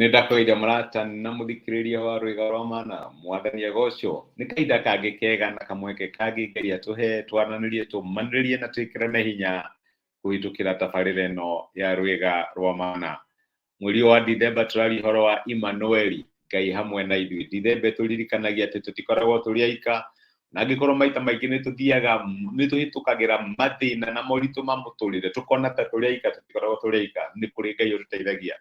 Nĩ ndakũgeithia mũrata na mũthikĩrĩria wa Rwĩga rwa Mana, Mwathani agocwo. Nĩ kahinda kangĩ kega na kamweke kangĩ Ngai atũhe twaranĩrie, tũmanĩrĩrie na twĩkĩrane hinya kũhĩtũkĩra tabarĩra ĩno ya Rwĩga rwa Mana. Mweri ũyũ wa Dithemba tũraria ũhoro wa Imanueli, Ngai hamwe na ithuĩ. Dithemba ĩtũririkanagia atĩ tũtikoragwo tũrĩ aika, na angĩkorwo maita maingĩ nĩ tũthiaga, nĩ tũhĩtũkagĩra mathĩna na moritũ ma mũtũrĩre, tũkona ta tũrĩ aika, tũtikoragwo tũrĩ aika, nĩ kũrĩ Ngai ũtũteithagia.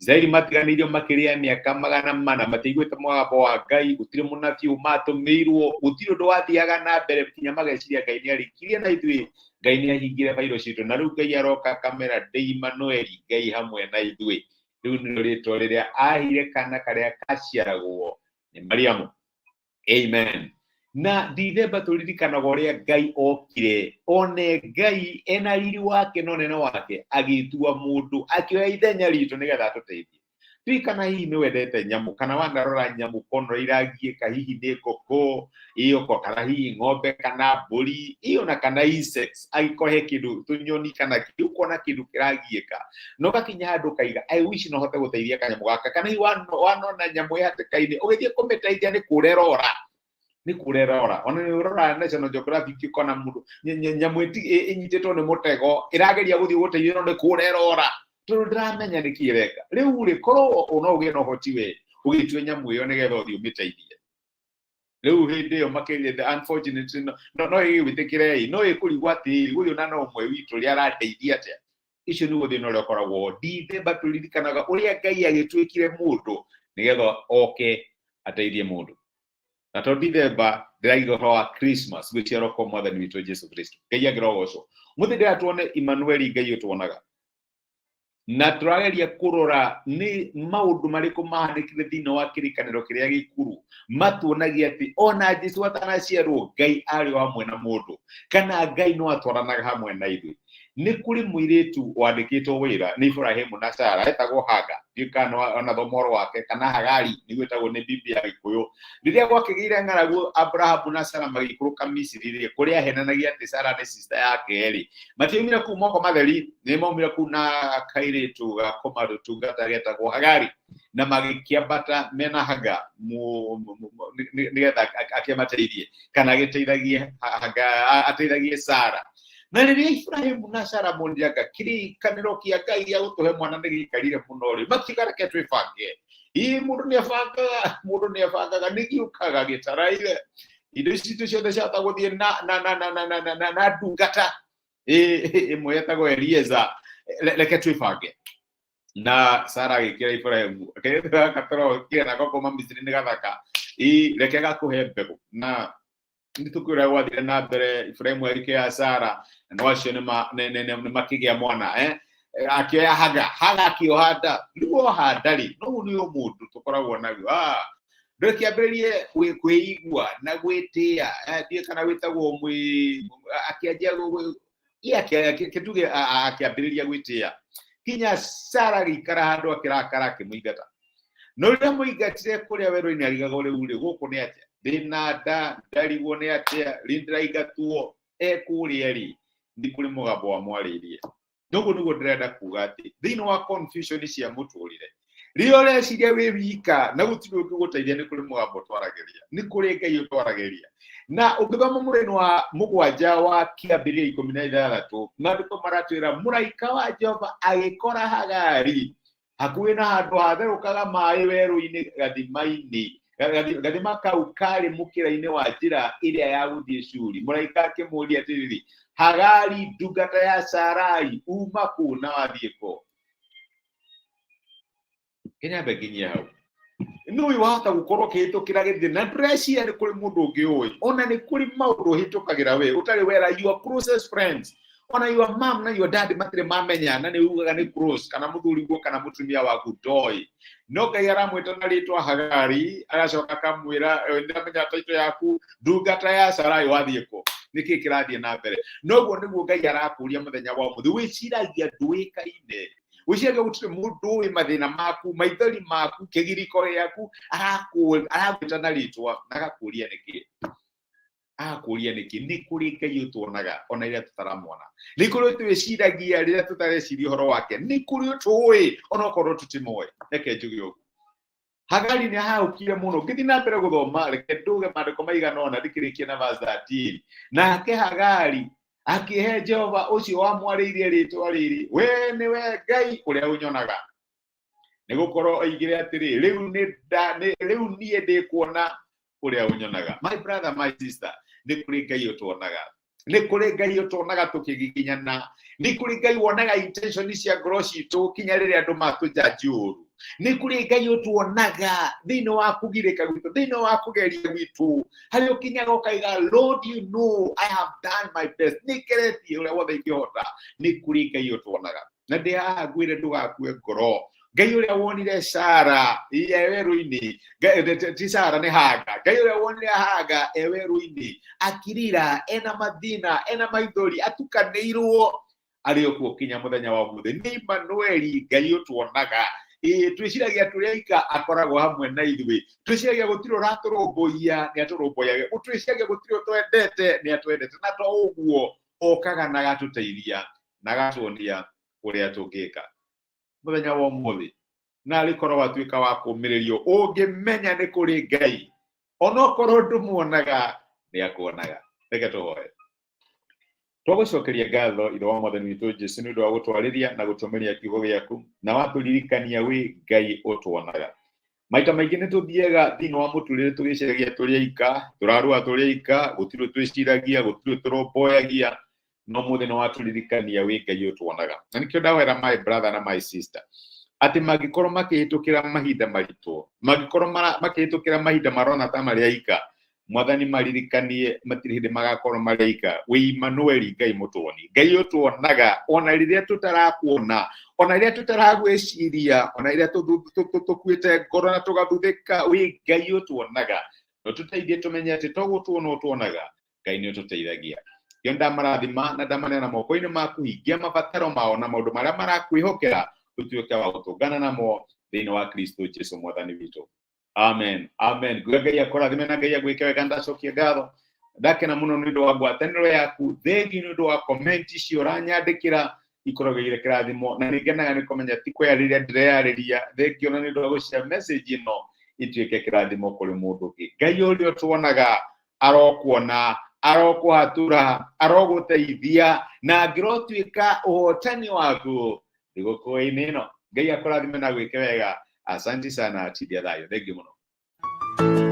Isiraeli matiganĩirio makĩria ya mĩaka 400, matiaiguĩte mũgambo wa Ngai, gũtirĩ mũnabii ũmatũmĩirwo, gũtirĩ ũndũ wathiaga na mbere nginya mageciria Ngai nĩ arĩkirie na ithuĩ, Ngai nĩ ahingire bairo citũ, na rĩu Ngai aroka akamera ndĩ Imanueli, Ngai hamwe na ithuĩ. Rĩu nĩrĩo rĩtwa rĩrĩa aheire kana karĩa kaciaragwo nĩ Mariamu. Amen. Na Dithemba tũririkanaga ũrĩa Ngai okire, one Ngai ena riri wake na ũnene wake, agĩtua mũndũ, akĩoya ithenya ritũ nĩgetha atũteithie. Ndiũĩ kana hihi nĩ wendete nyamũ, kana wanarora nyamũ ũkona ũrĩa iragiĩka, hihi nĩ ngũkũ, ĩĩ kana hihi ng'ombe kana mbũri, ĩĩ ona kana insects, angĩkorwo he kĩndũ tũnyoni kana kĩ, ũkona kĩndũ kĩragiĩka, na ũgakinya handũ ũkaiga I wish no hote gũteithia kanyamũ gaka, kana hihi wanona nyamũ ĩ hatĩka-inĩ, ũgĩthiĩ kũmĩteithia nĩ kũra ĩrora, nĩ kũra ĩrora. Ona nĩ ũroraga National Geographic ũkona mũndũ nyamũ ĩnyitĩtwo nĩ mũtego, ĩrageria gũthiĩ gũteithia no nĩ kũra ĩrora, tondũ ndĩramenya nĩkĩ ĩreka. Rĩu rĩ, korwo no ũgĩe na ũhoti we, ũgĩtue nyamũ ĩyo nĩgetha ũthiĩ ũmĩteithie. Rĩu hĩndĩ ĩyo makĩria, the unfortunately, no no ĩgwĩtĩkĩre ĩ, no ĩkũrigwo atĩrĩrĩ, ũyũ na no ũmwe witũ ũrĩa arandeithia atĩa? Icio nĩguo thĩna ũrĩa ũkoragwo. Dithemba tũririkanaga ũrĩa Ngai agĩtuĩkire mũndũ nĩgetha oke ateithie mũndũ. Na tondũ Dithemba ndĩraiga ũhoro wa Christmas, gwĩciarwo kwa Mwathani witũ Jesu Kristo. Ngai angĩrogocwo. Mũthĩ ndĩra tuone Emmanueli Ngai ũtuonaga. Na tũrageria kũrora nĩ maũndũ marĩkũ mahanĩkire thĩinĩ wa kĩrĩkanĩro kĩrĩa gĩkũrũ matuonagia atĩ ona Jesu atanaciarwo Ngai arĩ o hamwe na mũndũ, kana Ngai no atwaranaga hamwe na ithuĩ. Nĩ kũrĩ mũirĩtu wandĩkĩtwo wĩra nĩ Iburahĩmu na Sara etagwo Haga, ndiũĩ kana wanathoma ũhoro wake, kana Hagari nĩguo ĩtagwo nĩ Biblia ya Gĩkũyũ. Rĩrĩa gwakĩgĩire ng'aragu Abrahamu na Sara magĩikũrũka Misiri rĩ, kũrĩa ahenanagia atĩ Sara nĩ sister yake rĩ, matiaumire kũu moko matheri, nĩ maumire kũu na kairĩtu ga kũmatungata getagwo Hagari, na magĩkĩambata mena Haga nĩgetha akĩmateithie kana agĩteithagie Haga, ateithagie Sara. Na rĩrĩa Ibrahimu na Sara monire anga kĩrĩkanĩro kĩa Ngai gĩa gũtũhe mwana nĩ gĩikarire mũno rĩ, makiuga reke twĩbange. Ĩ mũndũ nĩ abangaga, mũndũ nĩ abangaga, nĩ gĩũkaga gĩtaraire. Indo ici citũ ciothe ciahota gũthiĩ na na na na na na na na na ndungata ĩmwe yetagwo Elieza, reke twĩbange. Na Sara agĩkĩra Ibrahimu, kairĩtu gaka tũrokire nako kuma Misiri nĩ gathaka, ĩ reke gakũhe mbegũ. Na nĩ tũkĩũĩ ũrĩa gwathire na mbere, Ibrahimu agĩkĩoya Sara, na no acio nĩ makĩgĩa mwana, eh? Akĩoya Haga, Haga akĩoha nda. Rĩu oha nda rĩ, no ũyũ nĩ ũmũndũ tũkoragwo naguo. Ndũkĩambĩrĩrie kwĩigua na gwĩtĩa, ndiũĩ kana wĩtagwo mwĩ, akĩanjia kĩtuge akĩambĩrĩria gwĩtĩa. Kinya Sara agĩikara handũ akĩrakara akĩmũingata. No rĩrĩa mũingatire kũrĩa werũ-inĩ arigagwo rĩu rĩ, gũkũ nĩ atĩa? Ndĩna nda, ndarigwo nĩ atĩa, rĩ ndĩraingatwo, e kũrĩa rĩ, nĩ kũrĩ mũgambo wamwarĩirie. Noguo nĩguo ndĩrenda kuga atĩ thĩinĩ wa confusion cia mũtũrĩre, rĩrĩa ũreciria wĩ wika na gũtirĩ ũngĩgũteithia, nĩ kũrĩ mũgambo ũtwaragĩria, nĩ kũrĩ Ngai ũtwaragĩria. Na ũngĩthoma mũrĩno wa 7 wa Kĩambĩrĩria 16, maandĩko maratwĩra mũraika wa Jehova agĩkora Hagari hakuhĩ na handũ hatherũkaga maĩ werũ-inĩ gathima-inĩ, gathima kau karĩ mũkĩra-inĩ wa njĩra ĩrĩa ya gũthiĩ Shuri. Mũraika akĩmũũria atĩrĩrĩ, Hagari ndungata ya Sarai, uma kũ na wathiĩ kũ? Kĩnyambe nginyie hau. Nĩ ũyũ wahota gũkorwo ũkĩhĩtũkĩra gĩthĩ na ndũreciria nĩ kũrĩ mũndũ ũngĩ ũĩ, ona nĩ kũrĩ maũndũ ũhĩtũkagĩra we ũtarĩ wera your closest friends, ona your mom na your dad matirĩ mamenya, na nĩ ugaga nĩ close, kana mũthuriguo kana mũtumia waku ndoĩ. No Ngai aramwĩta na rĩtwa Hagari, agacoka akamwĩra, ndĩramenya taito yaku, ndungata ya Sarai, wathiĩ kũ? Nĩkĩ kĩrathiĩ na mbere? Noguo nĩguo Ngai arakũria mũthenya wa ũmũthĩ. Wĩciragia ndũĩkaine, wĩciragia gũtirĩ mũndũ ũĩ mathĩna maku, maithori maku, kĩgiriko gĩaku, aragwĩta na rĩtwa na agakũria nĩkĩ, agakũria nĩkĩ. Nĩ kũrĩ Ngai ũtuonaga ona rĩrĩa tũtaramwona, nĩ kũrĩ twĩciragia rĩrĩa tũtareciria ũhoro wake, nĩ kũrĩ tũĩ ona okorwo tũtimũĩ. Reke njuge ũguo. Hagari nĩ ahahũkire mũno. Ngĩthiĩ na mbere gũthoma, reke nduge maandĩko maigana ũna ndikĩrĩkie na verse 13. Nake Hagari akĩhe Jehova ũcio wamwarĩirie rĩtwa rĩrĩ, we nĩwe Ngai ũrĩa ũnyonaga. Nĩ gũkorwo oigire atĩrĩ, rĩu niĩ ndĩkuona ũrĩa ũnyonaga. My brother, my sister, nĩ kũrĩ Ngai ũtuonaga. Nĩ kũrĩ Ngai ũtuonaga tũkĩgiginyana. Nĩ kũrĩ Ngai wonaga intention cia ngoro citũ kinya rĩrĩa andũ matũnjanji ũru. Nĩ kũrĩ Ngai ũtuonaga thĩinĩ wa kũgirĩka gwitũ, thĩinĩ wa kũgeria gwitũ, harĩa ũkinyaga ũkaiga, Lord, you know I have done my best, nĩ ngeretie ũrĩa wothe ingĩhota. Nĩ kũrĩ Ngai ũtuonaga. Na ndĩ haha ngwĩre ndũgakue ngoro. Ngai ũrĩa wonire Sara e werũ-inĩ, ti Sara nĩ Haga. Ngai ũrĩa wonire Haga e werũ-inĩ akirira, ena mathĩna, ena maithori, atukanĩirwo, arĩ o kuo kinya mũthenya wa ũmũthĩ. Nĩ Emmanueli, Ngai ũtuonaga. Ĩĩ, twĩciragia tũrĩ aika, akoragwo hamwe na ithuĩ. Twĩciragia gũtirĩ ũratũrũmbũiya, nĩ atũrũmbũyagia. Twĩciragia gũtirĩ ũtwendete, nĩ atwendete. Na to ũguo, okaga na agatũteithia na agatuonia ũrĩa tũngĩka. Mũthenya wa ũmũthĩ, na arĩkorwo watuĩka wa kũũmĩrĩrio, ũngĩmenya nĩ kũrĩ Ngai, onokorwo ndũmuonaga, nĩ akuonaga. Reke tũhoe. Twagũcokeria ngatho Ithe wa Mwathani witũ Jesu nĩ ũndũ wa gũtwarĩria na gũtũmĩria kiugo gĩaku, na watũririkania wĩ Ngai ũtuonaga. Maita maingĩ nĩ tũthiaga thĩinĩ wa mũtũrĩre tũgĩciragia tũrĩ aika, tũrarũa tũrĩ aika, gũtirĩ twĩciragia, gũtirĩ tũrũmbũyagia, no mũthĩ nĩ watũririkania wĩ Ngai ũtuonaga. Na nĩkĩo ndawera my brother na my sister atĩ mangĩkorwo makĩhĩtũkĩra mahinda maritũ, mangĩkorwo makĩhĩtũkĩra mahinda marona ta marĩ aika, Mwathani maririkanie matirĩ hĩndĩ magakorwo marĩ aika. Wĩ Emmanueli, Ngai mũtuoni, Ngai ũtuonaga ona rĩrĩa tũtarakuona, ona rĩrĩa tũtaragwĩciria, ona rĩrĩa tũkuĩte ngoro na tũgathuthĩka, wĩ Ngai ũtuonaga. No tũteithie tũmenye atĩ to gũtuona ũtuonaga, Ngai nĩ ũtũteithagia. Kĩo ndamarathima na ndamaneana moko-inĩ maku, hingia mabataro mao na maũndũ marĩa marakwĩhokera, ũtuĩke wa gũtũngana namo thĩinĩ wa Kristo Jesu Mwathani witũ. Amen. Amen. Nguga Ngai akũrathime na Ngai agwĩke wega. Ndacokia ngatho, ndakena mũno nĩ ũndũ wa ngwatanĩro yaku, thengi nĩ ũndũ wa comment icio ũranyandĩkĩra, ikoragwo irĩ kĩrathimo, na nĩ ngenaga nĩ kũmenya ti kwĩyarĩria ndĩreyarĩria. Thengi ona nĩ ũndũ wa gũshare message ĩno ituĩke kĩrathimo kũrĩ mũndũ ũngĩ. Ngai ũrĩa ũtuonaga arokuona, arokũhatura, arogũteithia, na angĩrotuĩka ũhotani waku thigũkũ-inĩ ĩno. Ngai akũrathime na gwĩke wega. Asante sana, tithia thayũ. Thengiũ mũno.